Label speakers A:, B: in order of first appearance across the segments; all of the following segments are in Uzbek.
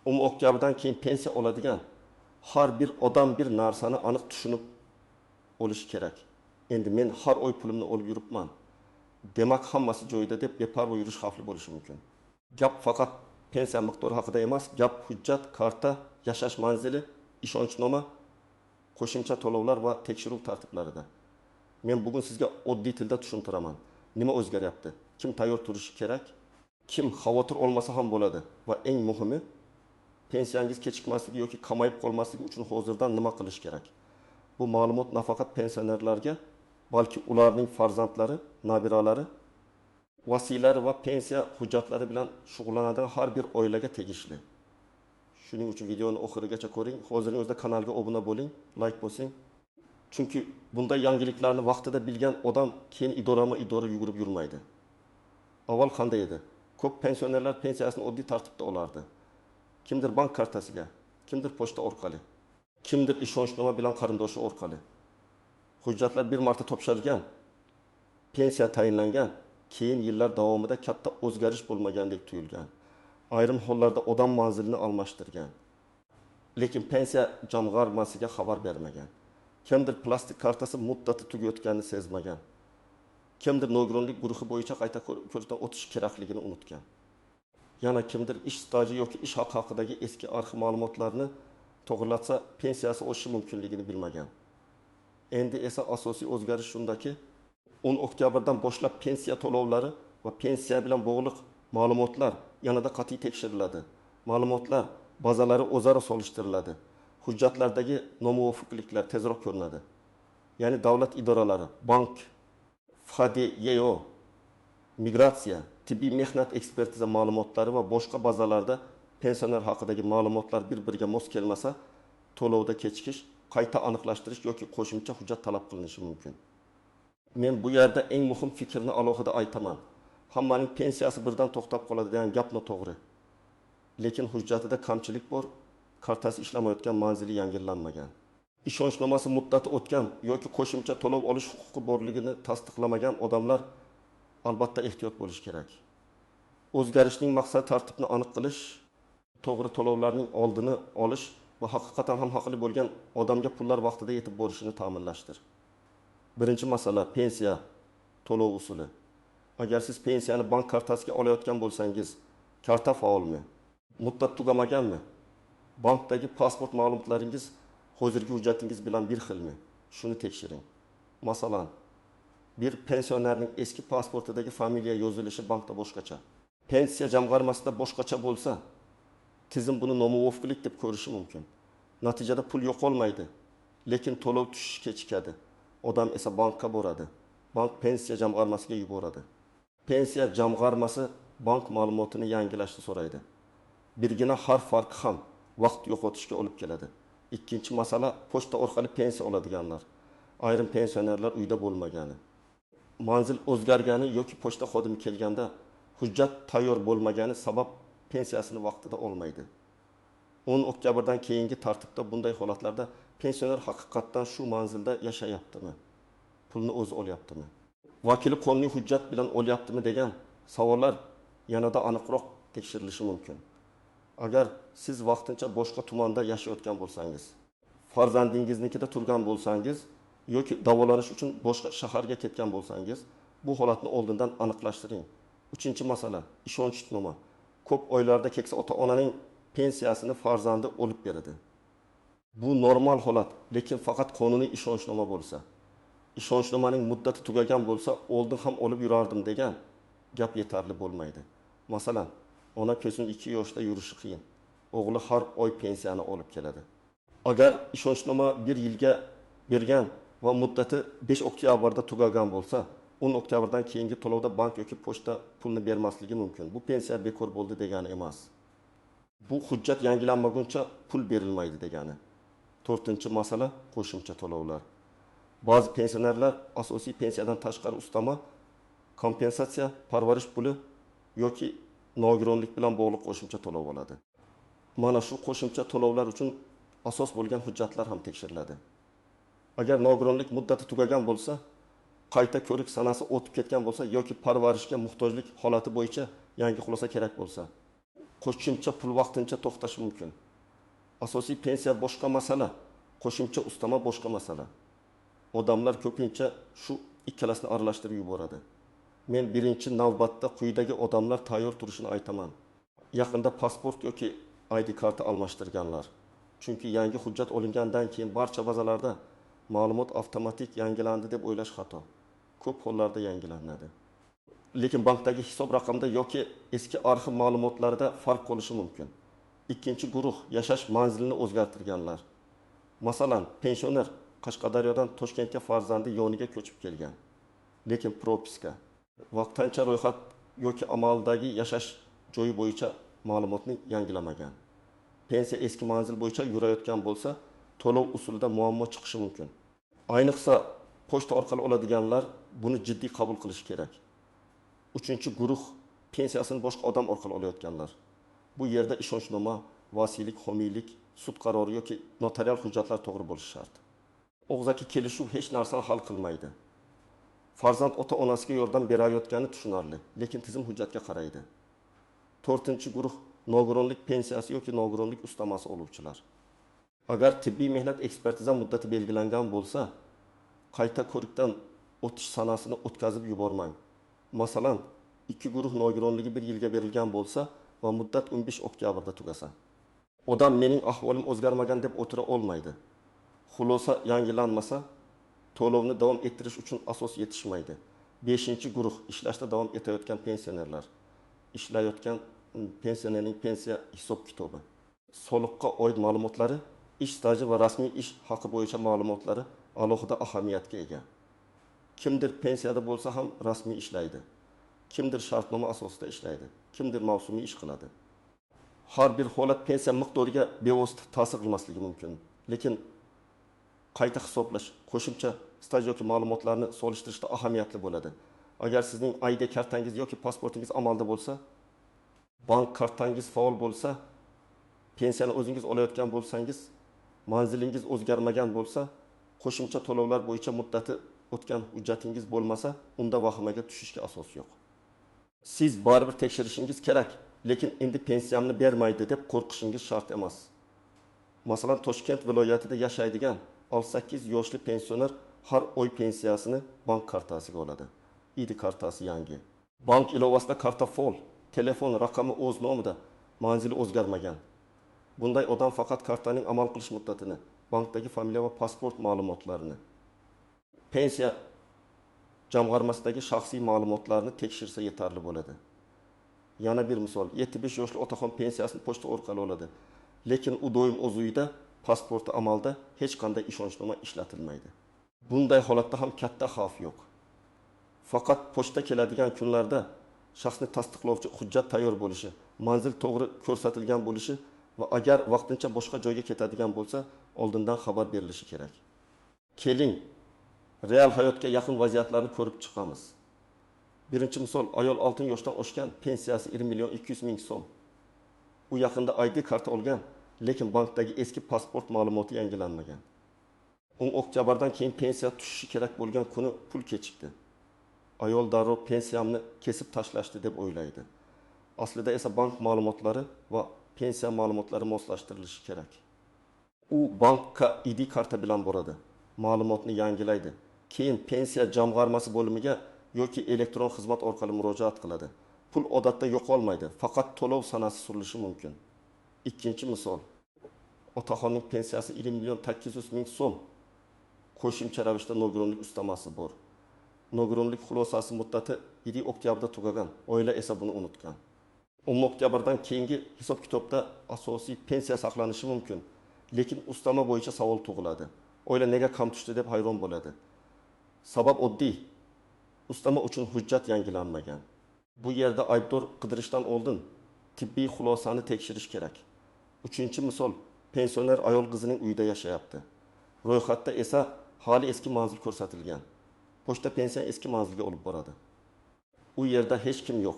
A: 10 oktyabrdan keyin pensiya oladigan har bir odam bir narsani aniq tushunib olishi kerak. Endi men har oy pulimni olib yuribman, demak hammasi joyida deb beparvo yurish xavfli bo'lishi mumkin. Gap faqat pensiya miqdori haqida emas, gap hujjat, karta, yashash manzili, ishonchnoma, qo'shimcha to'lovlar va tekshiruv tartiblarida. Men bugun sizga oddiy tilda tushuntiraman. Nima o'zgaryapti? Kim tayyor turishi kerak? Kim xavotir olmasa ham bo'ladi va eng muhimi, pensiyangiz kechikmasligi yoki kamayib qolmasligi uchun hozirdan nima qilish kerak? Bu ma'lumot nafaqat pensionerlarga, balki ularning farzandlari, nabiralari, vasiylari va pensiya hujjatlari bilan shug'ullanadigan har bir oilaga tegishli. Shuning uchun videoni oxirigacha ko'ring. Hozirning o'zida kanalga obuna bo'ling, like bosing. Chunki bunday yangiliklarni vaqtida bilgan odam keyin idorama-idora yugurib yurmaydi. Avval qanday edi? Ko'p pensionerlar pensiyasini oddiy tartibda olardi. Kimdir bank kartasiga, kimdir pochta orqali, kimdir ishonchnoma bilan qarindoshi orqali. Hujjatlar bir marta topshirilgan, pensiya tayinlangan, keyin yillar davomida katta o'zgarish bo'lmagandek tuyulgan. Ayrim hollarda odam manzilini almashtirgan, lekin pensiya jamg'armasiga xabar bermagan. Kimdir plastik kartasi muddati tugayotganini sezmagan. Kimdir nogironlik guruhi bo'yicha qayta ko'rikdan o'tish kerakligini unutgan. Yana kimdir ish staji yoki ish haqi haqidagi eski arxiv ma'lumotlarni to'g'rilatsa pensiyasi oshishi mumkinligini bilmagan. Endi esa asosiy o'zgarish shundaki, 10 oktyabrdan boshlab pensiya to'lovlari va pensiya bilan bog'liq ma'lumotlar yanada qat'iy tekshiriladi. Ma'lumotlar bazalari o'zaro solishtiriladi. Hujjatlardagi nomuvofiqliklar tezroq ko'rinadi. Ya'ni davlat idoralari, bank, FHDYO, migratsiya, tibbiy mehnat ekspertiza ma'lumotlari va boshqa bazalarda pensioner haqidagi ma'lumotlar bir-biriga mos kelmasa, to'lovda kechikish, qayta aniqlashtirish yoki qo'shimcha hujjat talab qilinishi mumkin. Men bu yerda eng muhim fikrni alohida aytaman. Hammaning pensiyasi birdan to'xtab qoladi degan gap noto'g'ri. Lekin hujjatida kamchilik bor, kartasi ishlamayotgan, manzili yangilanmagan. Ishonchnomasi muddati o'tgan yoki qo'shimcha to'lov olish huquqi borligini tasdiqlamagan odamlar albatta ehtiyot bo'lish kerak. O'zgarishning maqsadi tartibni aniq qilish, to'g'ri to'lovlarning oldini olish va haqiqatan ham haqli bo'lgan odamga pullar vaqtida yetib borishini ta'minlashdir. Birinchi masala pensiya to'lov usuli. Agar siz pensiyani bank kartasiga olayotgan bo'lsangiz, karta faolmi? Muddat tugamaganmi? Bankdagi pasport ma'lumotlaringiz hozirgi hujjatingiz bilan bir xilmi? Shuni tekshiring. Masalan, bir pensionerning eski pasportidagi familiya yozilishi bankda boshqacha. Pensiya jamg'armasida boshqacha bo'lsa, tizim buni nomuvofiqlik deb ko'rishi mumkin. Natijada pul yo'qolmaydi, lekin to'lov tushishi kechikadi. Odam esa bankka boradi. Bank pensiya jamg'armasiga yuboradi. Pensiya jamg'armasi bank ma'lumotini yangilashni so'raydi. Birgina harf farqi ham vaqt yo'qotishga olib keladi. Ikkinchi masala pochta orqali pensiya oladiganlar. Ayrim pensionerlar uyda bo'lmagani, manzil o'zgargani yoki pochta xodimi kelganda hujjat tayyor bo'lmagani sabab pensiyasini vaqtida olmaydi. 10 oktyabrdan keyingi tartibda bunday holatlarda pensioner haqiqatdan shu manzilda yashayaptimi? Pulni o'zi olyaptimi? Vakili qonuniy hujjat bilan olyaptimi degan savollar yanada aniqroq tekshirilishi mumkin. Agar siz vaqtincha boshqa tumanda yashayotgan bo'lsangiz, farzandingiznikida turgan bo'lsangiz yoki davolanish uchun boshqa shaharga ketgan bo'lsangiz, bu holatni oldindan aniqlashtiring. Uchinchi masala ishonchnoma. Ko'p oilalarda keksa ota-onaning pensiyasini farzandi olib beradi. Bu normal holat, lekin faqat qonuniy ishonchnoma bo'lsa. Ishonchnomaning muddati tugagan bo'lsa, oldin ham olib yurardim degan gap yetarli bo'lmaydi. Masalan, ona ko'zini 2 yoshda yurishi qiyin. O'g'li har oy pensiyani olib keladi. Agar ishonchnoma 1 yilga bergan va muddati 5 oktyabrda tugagan bo'lsa, 10 oktyabrdan keyingi to'lovda bank yoki pochta pulni bermasligi mumkin. Bu pensiya bekor bo'ldi degani emas. Bu hujjat yangilanmaguncha pul berilmaydi degani. To'rtinchi masala qo'shimcha to'lovlar. Ba'zi pensionerlar asosiy pensiyadan tashqari ustama, kompensatsiya, parvarish puli yoki nogironlik bilan bog'liq qo'shimcha to'lov oladi. Mana shu qo'shimcha to'lovlar uchun asos bo'lgan hujjatlar ham tekshiriladi. Agar nogironlik muddati tugagan bo'lsa, qayta ko'rik sanasi o'tib ketgan bo'lsa yoki parvarishga muhtojlik holati bo'yicha yangi xulosa kerak bo'lsa, Qo'shimcha pul vaqtincha to'xtashi mumkin. Asosiy pensiya boshqa masala, qo'shimcha ustama boshqa masala. Odamlar ko'pincha shu ikkalasini aralashtirib yuboradi. Men birinchi navbatda quyidagi odamlar tayyor turishini aytaman. Yaqinda pasport yoki ID karta almashtirganlar. Chunki yangi hujjat olingandan keyin barcha bazalarda ma'lumot avtomatik yangilandi deb o'ylash xato. Ko'p hollarda yangilanadi. Lekin bankdagi hisob raqamida yoki eski arxiv ma'lumotlarida farq bo'lishi mumkin. Ikkinchi guruh yashash manzilini o'zgartirganlar. Masalan, pensioner Qashqadaryodan Toshkentga farzandi yoniga ko'chib kelgan. Lekin propiska, vaqtincha ro'yxat yoki amaldagi yashash joyi bo'yicha ma'lumotni yangilamagan. Pensiya eski manzil bo'yicha yurayotgan bo'lsa, to'lov usulida muammo chiqishi mumkin. Ayniqsa pochta orqali oladiganlar buni jiddiy qabul qilishi kerak. Uchinchi guruh pensiyasini boshqa odam orqali olayotganlar. Bu yerda ishonchnoma, vasiylik, homiylik, sud qarori yoki notarial hujjatlar to'g'ri bo'lishi shart. Og'zaki kelishuv hech narsani hal qilmaydi. Farzand ota-onasiga yordam berayotgani tushunarli, lekin tizim hujjatga qaraydi. To'rtinchi guruh nogironlik pensiyasi yoki nogironlik ustamasi oluvchilar. Agar tibbiy mehnat ekspertiza muddati belgilangan bo'lsa, qayta ko'rikdan o'tish sanasini o'tkazib yubormang. Masalan, ikki guruh nogironligi bir yilga berilgan bo'lsa va muddat 15 oktyabrda tugasa. Odam mening ahvolim o'zgarmagan deb o'tira olmaydi. Xulosa yangilanmasa, to'lovni davom ettirish uchun asos yetishmaydi. 5-guruh ishlashda davom etayotgan pensionerlar. Ishlayotgan pensionerning pensiya hisob kitobi, soliqqa oid ma'lumotlari, ish staji va rasmiy ish haqi bo'yicha ma'lumotlari alohida ahamiyatga ega. Kimdir pensiyada bo'lsa ham rasmiy ishlaydi. Kimdir shartnoma asosida ishlaydi, kimdir mavsumiy ish qiladi. Har bir holat pensiya miqdoriga bevosita ta'sir qilmasligi mumkin. Lekin qayta hisoblash, qo'shimcha staj yoki ma'lumotlarni solishtirishda ahamiyatli bo'ladi. Agar sizning ID kartangiz yoki pasportingiz amalda bo'lsa, bank kartangiz faol bo'lsa, pensiyani o'zingiz olayotgan bo'lsangiz, manzilingiz o'zgarmagan bo'lsa, qo'shimcha to'lovlar bo'yicha muddati o'tgan hujjatingiz bo'lmasa, unda vahimaga tushishga asos yo'q. Siz baribir tekshirishingiz kerak, lekin endi pensiyamni bermaydi deb qo'rqishingiz shart emas. Masalan, Toshkent viloyatida yashaydigan 68 yoshli pensioner har oy pensiyasini bank kartasiga oladi. ID kartasi yangi. Bank ilovasida karta faol, telefon raqami o'z nomida, manzili o'zgarmagan. Bunday odam faqat kartaning amal qilish muddatini, bankdagi familiya va pasport ma'lumotlarini, pensiya jamg'armasidagi shaxsiy ma'lumotlarni tekshirsa yetarli bo'ladi. Yana bir misol, 75 yoshli otaxon pensiyasini pochta orqali oladi. Lekin u doim o'z uyida, pasporti amalda, hech qanday ishonchnoma ishlatilmaydi. Bunday holatda ham katta xavf yo'q. Faqat pochta keladigan kunlarda shaxsni tasdiqlovchi hujjat tayyor bo'lishi, manzil to'g'ri ko'rsatilgan bo'lishi va agar vaqtincha boshqa joyga ketadigan bo'lsa, oldindan xabar berilishi kerak. Keling, real hayotga yaqin vaziyatlarni ko'rib chiqamiz. Birinchi misol, ayol 6 yoshdan oshgan, pensiyasi 1 million 200 ming so'm. U yaqinda ID karta olgan, lekin bankdagi eski pasport ma'lumoti yangilanmagan. 10 oktyabrdan keyin pensiya tushishi kerak bo'lgan kuni pul kechikdi. Ayol darrov pensiyamni kesib tashlashdi deb o'ylaydi. Aslida esa bank ma'lumotlari va pensiya ma'lumotlari moslashtirilishi kerak. U bankka ID karta bilan boradi, ma'lumotni yangilaydi. Keyin pensiya jamg'armasi bo'limiga yoki elektron xizmat orqali murojaat qiladi. Pul odatda yo'qolmaydi, faqat to'lov sanasi surilishi mumkin. Ikkinchi misol, otaxonning pensiyasi 1 million 800 ming so'm. Qo'shimcha ravishda nogironlik ustamasi bor. Nogironlik xulosasi muddati 7 oktyabrda tugagan, oila esa buni unutgan. 10 oktyabrdan keyingi hisob-kitobda asosiy pensiya saqlanishi mumkin, lekin ustama bo'yicha savol tug'iladi. Oila nega kam tushdi deb hayron bo'ladi. Sabab oddiy. Ustama uchun hujjat yangilanmagan. Bu yerda aybdor qidirishdan oldin tibbiy xulosani tekshirish kerak. Uchinchi misol, pensioner ayol qizining uyida yashayapti. Ro'yxatda esa hali eski manzil ko'rsatilgan. Pochta pensiya eski manzilga olib boradi. U yerda hech kim yo'q.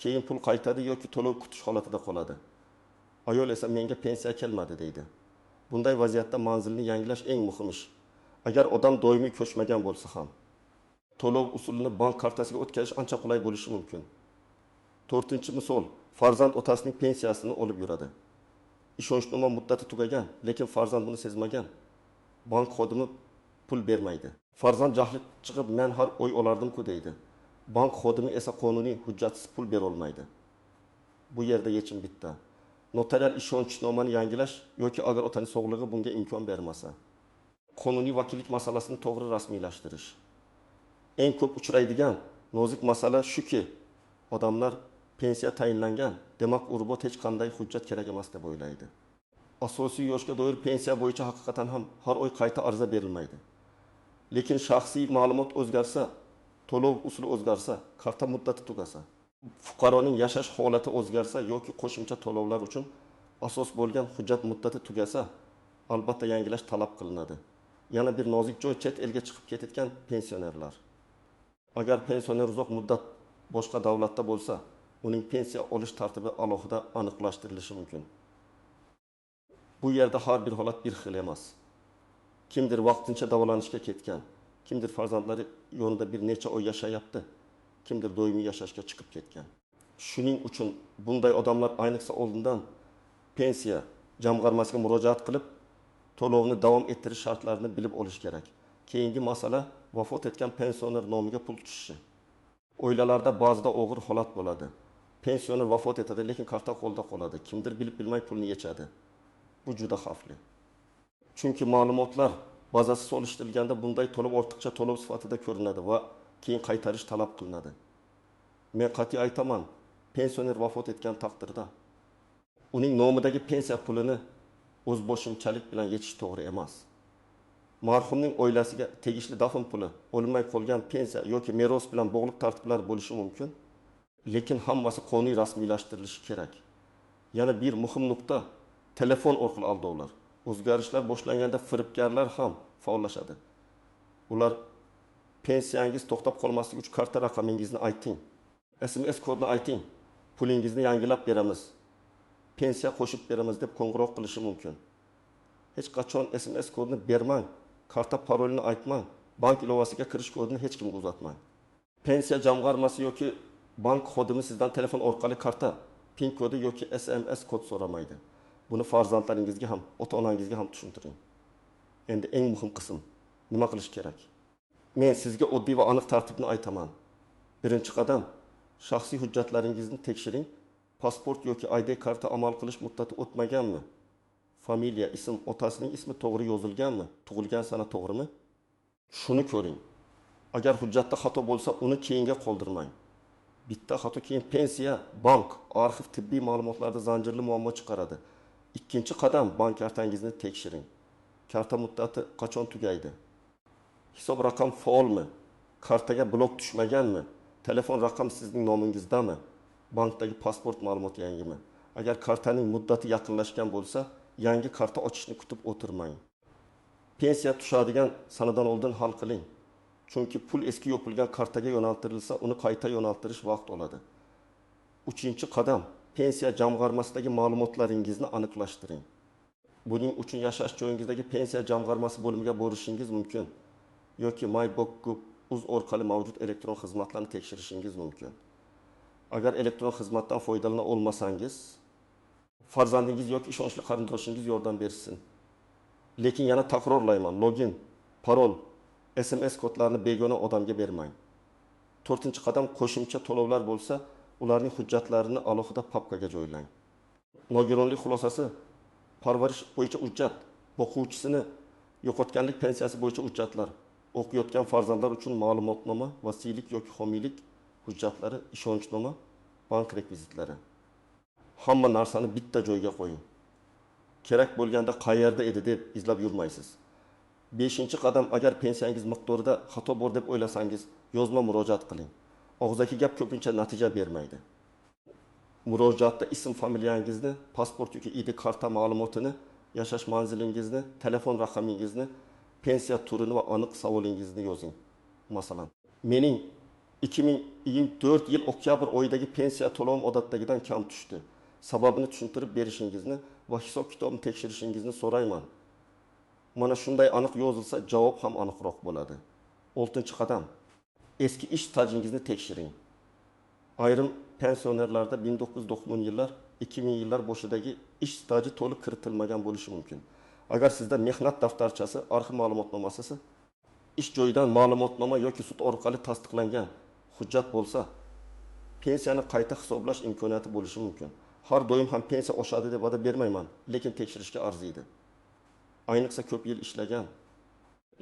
A: Keyin pul qaytadi yoki to'lov kutish holatida qoladi. Ayol esa menga pensiya kelmadi deydi. Bunday vaziyatda manzilni yangilash eng muhim ish. Agar odam doimiy ko'chmagan bo'lsa ham, to'lov usulini bank kartasiga o'tkazish ancha qulay bo'lishi mumkin. To'rtinchi misol, Farzand otasining pensiyasini olib yuradi. Ishonchnoma muddati tugagan, lekin farzand buni sezmagan. Bank xodimi pul bermaydi. Farzand jahli chiqib, men har oy olardim-ku deydi. Bank xodimi esa qonuniy hujjatsiz pul berolmaydi. Bu yerda yechim bitta: notarial ishonchnomani yangilash yoki agar otaning sog'lig'i bunga imkon bermasa, qonuniy vakillik masalasini to'g'ri rasmiylashtirish. Eng ko'p uchraydigan nozik masala shuki, odamlar pensiya tayinlangan, demak umrbod hech qanday hujjat kerak emas deb o'ylaydi. Asosiy yoshga doir pensiya bo'yicha haqiqatan ham har oy qayta ariza berilmaydi. Lekin shaxsiy ma'lumot o'zgarsa, to'lov usuli o'zgarsa, karta muddati tugasa, fuqaroning yashash holati o'zgarsa yoki qo'shimcha to'lovlar uchun asos bo'lgan hujjat muddati tugasa, albatta yangilash talab qilinadi. Yana bir nozik joy chet elga chiqib ketayotgan pensionerlar. Agar pensioner uzoq muddat boshqa davlatda bo'lsa, uning pensiya olish tartibi alohida aniqlashtirilishi mumkin. Bu yerda har bir holat bir xil emas. Kimdir vaqtincha davolanishga ketgan, kimdir farzandlari yonida bir necha oy yashayapti, kimdir doimiy yashashga chiqib ketgan. Shuning uchun bunday odamlar ayniqsa oldindan pensiya jamg'armasiga murojaat qilib, to'lovni davom ettirish shartlarini bilib olish kerak. Keyingi masala vafot etgan pensioner nomiga pul tushishi. Oilalarda ba'zida og'ir holat bo'ladi. Pensioner vafot etadi, lekin karta qo'lda qoladi. Kimdir bilib bilmay pulni yechadi. Bu juda xavfli. Chunki ma'lumotlar bazasi solishtirilganda bunday to'lov ortiqcha to'lov sifatida ko'rinadi va keyin qaytarish talab qilinadi. Men qat'iy aytaman, pensioner vafot etgan taqdirda uning nomidagi pensiya pulini o'zboshimchalik bilan yechish to'g'ri emas. Marhumning oilasiga tegishli dafn puli, olinmay qolgan pensiya yoki meros bilan bog'liq tartiblar bo'lishi mumkin, lekin hammasi qonuniy rasmiylashtirilishi kerak. Yana bir muhim nuqta telefon orqali aldovlar. O'zgarishlar boshlanganda firibgarlar ham faollashadi. Ular pensiyangiz to'xtab qolmasligi uchun karta raqamingizni ayting, SMS kodini ayting, pulingizni yangilab beramiz, pensiya qo'shib beramiz deb qo'ng'iroq qilishi mumkin. Hech qachon SMS kodini bermang, karta parolini aytmang, bank ilovasiga kirish kodini hech kimga uzatmang. Pensiya jamg'armasi yoki bank xodimi sizdan telefon orqali karta PIN kodi yoki SMS kod so'ramaydi. Buni farzandlaringizga ham, ota-onangizga ham tushuntiring. Endi eng muhim qism, nima qilish kerak? Men sizga oddiy va aniq tartibni aytaman. Birinchi qadam, shaxsiy hujjatlaringizni tekshiring. Pasport yoki ID karta amal qilish muddati o'tmaganmi? Familiya, ism, otasining ismi to'g'ri yozilganmi? Tug'ilgan sana to'g'rimi? Shuni ko'ring. Agar hujjatda xato bo'lsa, uni keyinga qoldirmang. Bitta xato keyin pensiya, bank, arxiv, tibbiy ma'lumotlarda zanjirli muammo chiqaradi. Ikkinchi qadam, bank kartangizni tekshiring. Karta muddati qachon tugaydi? Hisob raqam faolmi? Kartaga blok tushmaganmi? Telefon raqam sizning nomingizdami? Bankdagi pasport ma'lumoti yangimi? Agar kartaning muddati yaqinlashgan bo'lsa, yangi karta ochishni kutib o'tirmang. Pensiya tushadigan sanadan oldin hal qiling. Chunki pul eski yopilgan kartaga yo'naltirilsa, uni qayta yo'naltirish vaqt oladi. Uchinchi qadam, pensiya jamg'armasidagi ma'lumotlaringizni aniqlashtiring. Buning uchun yashash joyingizdagi pensiya jamg'armasi bo'limiga borishingiz mumkin yoki myBank.uz orqali mavjud elektron xizmatlarni tekshirishingiz mumkin. Agar elektron xizmatdan foydalana olmasangiz, farzandingiz yoki ishonchli qarindoshingiz yordam bersin. Lekin yana takrorlayman, login, parol, SMS kodlarini begona odamga bermang. To'rtinchi qadam, qo'shimcha to'lovlar bo'lsa, ularning hujjatlarini alohida papkaga joylang. Nogironlik xulosasi, parvarish bo'yicha hujjat, boquvchisini yo'qotganlik pensiyasi bo'yicha hujjatlar, o'qiyotgan farzandlar uchun ma'lumotnoma, vasiylik yoki homiylik hujjatlari, ishonchnoma, bank rekvizitlari. Hamma narsani bitta joyga qo'ying. Kerak bo'lganda qayerda edi deb izlab yurmaysiz. Beshinchi qadam, agar pensiyangiz miqdorida xato bor deb o'ylasangiz, yozma murojaat qiling. Og'zaki gap ko'pincha natija bermaydi. Murojaatda ism, familiyangizni, pasport yoki ID karta ma'lumotini, yashash manzilingizni, telefon raqamingizni, pensiya turini va aniq savolingizni yozing. Masalan, mening 2024 yil oktyabr oyidagi pensiya to'lovim odatdagidan kam tushdi. Sababini tushuntirib berishingizni va hisob-kitobni tekshirishingizni so'rayman. Mana shunday aniq yozilsa, javob ham aniqroq bo'ladi. 6-qadam. Eski ish stajingizni tekshiring. Ayrim pensionerlarda 1990 yillar, 2000 yillar boshidagi ish staji to'liq kiritilmagan bo'lishi mumkin. Agar sizda mehnat daftarchasi, arxiv ma'lumotnomasi, ish joyidan ma'lumotnoma yoki sud orqali tasdiqlangan hujjat bo'lsa, pensiyani qayta hisoblash imkoniyati bo'lishi mumkin. Har doim ham pensiya oshadi deb va'da bermayman, lekin tekshirishga arziydi. Ayniqsa ko'p yil ishlagan,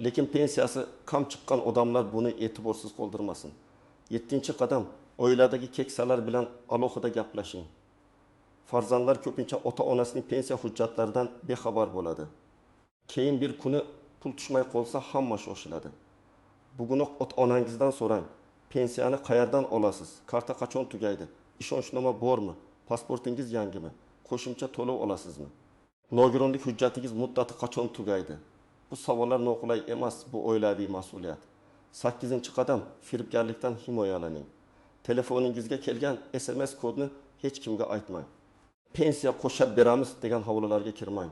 A: lekin pensiyasi kam chiqqan odamlar buni e'tiborsiz qoldirmasin. 7-qadam oiladagi keksalar bilan alohida gaplashing. Farzandlar ko'pincha ota-onasining pensiya hujjatlaridan bexabar bo'ladi. Keyin bir kuni pul tushmay qolsa hamma shoshiladi. Bugunoq ota-onangizdan so'rang. Pensiyani qayerdan olasiz? Karta qachon tugaydi? Ishonchnoma bormi? Pasportingiz yangimi? Qo'shimcha to'lov olasizmi? Nogironlik hujjatingiz muddati qachon tugaydi? Bu savollar noqulay emas, bu oilaviy mas'uliyat. 8-qadam firibgarlikdan himoyalaning. Telefoningizga kelgan SMS kodni hech kimga aytmang. Pensiya qo'shib beramiz degan havolalarga kirmang.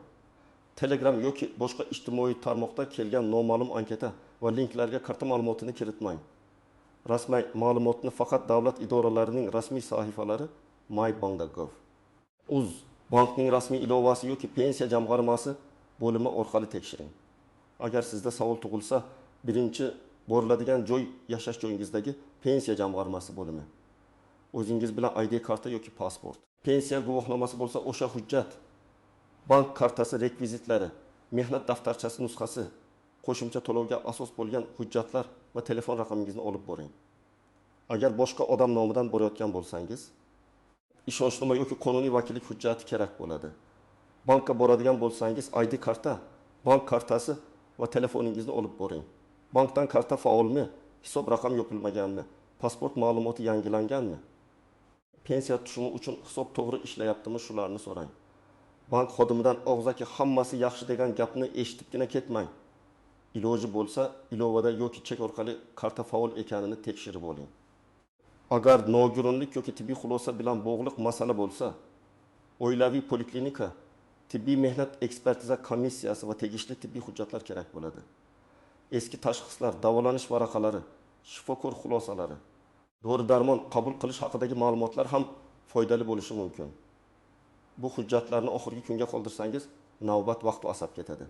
A: Telegram yoki boshqa ijtimoiy tarmoqda kelgan noma'lum anketa va linklarga karta ma'lumotini kiritmang. Rasmiy ma'lumotni faqat davlat idoralarining rasmiy sahifalari mybank.gov, uz bankning rasmiy ilovasi yoki pensiya jamg'armasi bo'limi orqali tekshiring. Agar sizda savol tug'ilsa, birinchi boriladigan joy yashash joyingizdagi pensiya jamg'armasi bo'limi. O'zingiz bilan ID karta yoki pasport, pensiya guvohnomasi bo'lsa o'sha hujjat, bank kartasi rekvizitlari, mehnat daftarchasi nusxasi, qo'shimcha to'lovga asos bo'lgan hujjatlar va telefon raqamingizni olib boring. Agar boshqa odam nomidan borayotgan bo'lsangiz, ishonchnoma yoki qonuniy vakillik hujjati kerak bo'ladi. Bankka boradigan bo'lsangiz, ID karta, bank kartasi va telefoningizni olib boring. Bankdan karta faolmi, hisob raqam yopilmaganmi, pasport ma'lumoti yangilanganmi, pensiya tushumi uchun hisob to'g'ri ishlayaptimi, shularni so'rang. Bank xodimidan og'zaki hammasi yaxshi degan gapni eshitibgina ketmang. Iloji bo'lsa, ilovada yoki chek orqali karta faol ekanini tekshirib oling. Agar nogironlik yoki tibbiy xulosa bilan bog'liq masala bo'lsa, oilaviy poliklinika, tibbiy mehnat ekspertiza komissiyasi va tegishli tibbiy hujjatlar kerak bo'ladi. Eski tashxislar, davolanish varaqalari, shifokor xulosalari, dori-darmon qabul qilish haqidagi ma'lumotlar ham foydali bo'lishi mumkin. Bu hujjatlarni oxirgi kunga qoldirsangiz, navbat vaqt va asab ketadi.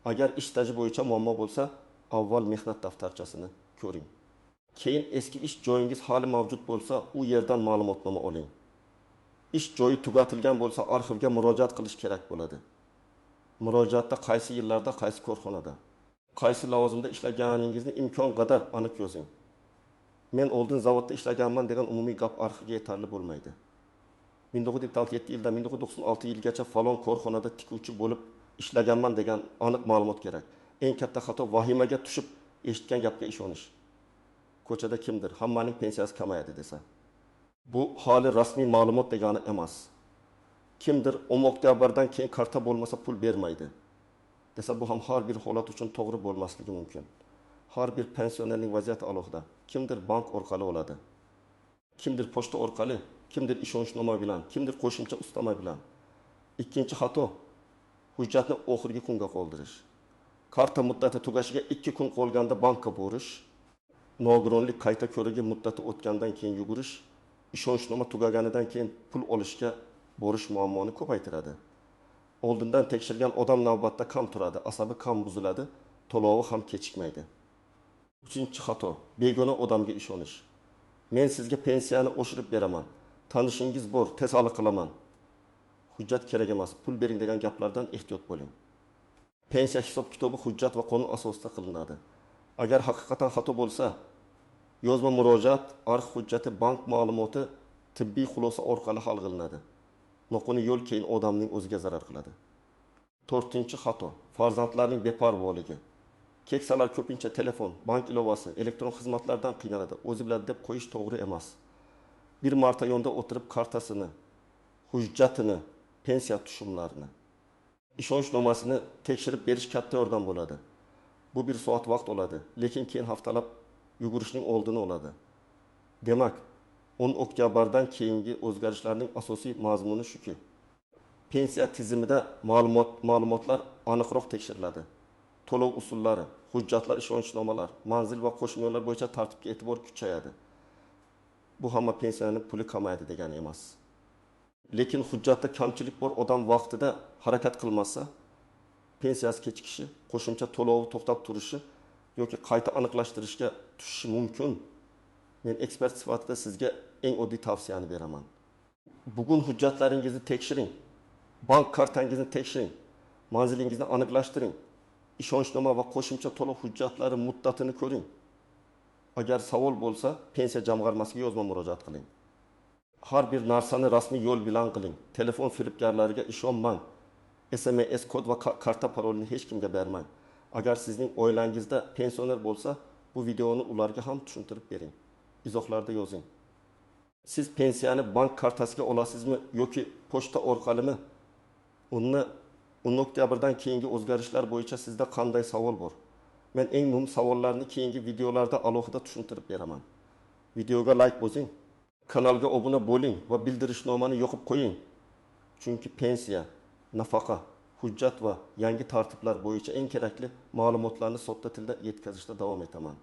A: Agar ish staji bo'yicha muammo bo'lsa, avval mehnat daftarchasini ko'ring. Keyin eski ish joyingiz hali mavjud bo'lsa, u yerdan ma'lumotnoma oling. Ish joyi tugatilgan bo'lsa, arxivga murojaat qilish kerak bo'ladi. Murojaatda qaysi yillarda, qaysi korxonada, qaysi lavozimda ishlaganingizni imkon qadar aniq yozing. Men oldin zavodda ishlaganman degan umumiy gap arxivga yetarli bo'lmaydi. 1977 yildan 1996 yilgacha falon korxonada tikuvchi bo'lib ishlaganman degan aniq ma'lumot kerak. Eng katta xato vahimaga tushib eshitgan gapga ishonish. Ko'chada kimdir hammaning pensiyasi kamayadi desa, bu hali rasmiy ma'lumot degani emas. Kimdir 10 oktyabrdan keyin karta bo'lmasa pul bermaydi desa, bu ham har bir holat uchun to'g'ri bo'lmasligi mumkin. Har bir pensionerning vaziyati alohida. Kimdir bank orqali oladi, kimdir pochta orqali, kimdir ishonchnoma bilan, kimdir qo'shimcha ustama bilan. Ikkinchi xato hujjatni oxirgi kunga qoldirish. Karta muddati tugashiga 2 kun qolganda bankka borish, nogironlik qayta ko'rigi muddati o'tgandan keyin yugurish, ishonchnoma tugaganidan keyin pul olishga borish muammoni ko'paytiradi. Oldindan tekshirgan odam navbatda kam turadi, asabi kam buziladi, to'lovi ham kechikmaydi. 3-xato begona odamga ishonish. Men sizga pensiyani oshirib beraman, tanishingiz bor, tez hal qilaman. Hujjat kerak emas, pul bering degan gaplardan ehtiyot bo'ling. Pensiya hisob kitobi hujjat va qonun asosida qilinadi. Agar haqiqatan xato bo'lsa, yozma murojaat, arx hujjati, bank ma'lumoti, tibbiy xulosa orqali hal qilinadi. Noqonuniy yo'l keyin odamning o'ziga zarar qiladi. 4-xato farzandlarning beparvoligi. Keksalar ko'pincha telefon, bank ilovasi, elektron xizmatlardan qiynaladi. O'zi biladi deb qo'yish to'g'ri emas. Bir marta yonda o'tirib kartasini, hujjatini, pensiya tushumlarini, ishonchnomasini tekshirib berish katta yordam bo'ladi. Bu bir soat vaqt oladi, lekin keyin haftalab yugurishning oldini oladi. Demak, 10 oktyabrdan keyingi o'zgarishlarning asosiy mazmuni shuki, pensiya tizimida ma'lumotlar aniqroq tekshiriladi. To'lov usullari, hujjatlar, ishonchnomalar, manzil va qo'shnilar bo'yicha tartibga e'tibor kuchayadi. Bu hamma pensiyaning puli kamayadi degani emas. Lekin hujjatda kamchilik bor odam vaqtida harakat qilmasa, pensiyasi kechikishi, qo'shimcha to'lovi to'xtab turishi yoki qayta aniqlashtirishga tushishi mumkin. Men ekspert sifatida sizga eng oddiy tavsiyani beraman. Bugun hujjatlaringizni tekshiring. Bank kartangizni tekshiring. Manzilingizni aniqlashtiring. Ishonchnoma va qo'shimcha to'lov hujjatlari muddatini ko'ring. Agar savol bo'lsa, pensiya jamg'armasiga yozma murojaat qiling. Har bir narsani rasmiy yo'l bilan qiling. Telefon firibgarlariga ishonmang. SMS kod va karta parolini hech kimga bermang. Agar sizning oilangizda pensioner bo'lsa, bu videoni ularga ham tushuntirib bering. Izohlarda yozing. Siz pensiyani bank kartasiga olasizmi yoki pochta orqalimi? Uni 10 oktyabrdan keyingi o'zgarishlar bo'yicha sizda qanday savol bor? Men eng muhim savollarni keyingi videolarda alohida tushuntirib beraman. Videoga like bosing, kanalga obuna bo'ling va bildirishnomani yoqib qo'ying. Chunki pensiya, nafaqa, hujjat va yangi tartiblar bo'yicha eng kerakli ma'lumotlarni sodda tilda yetkazishda davom etaman.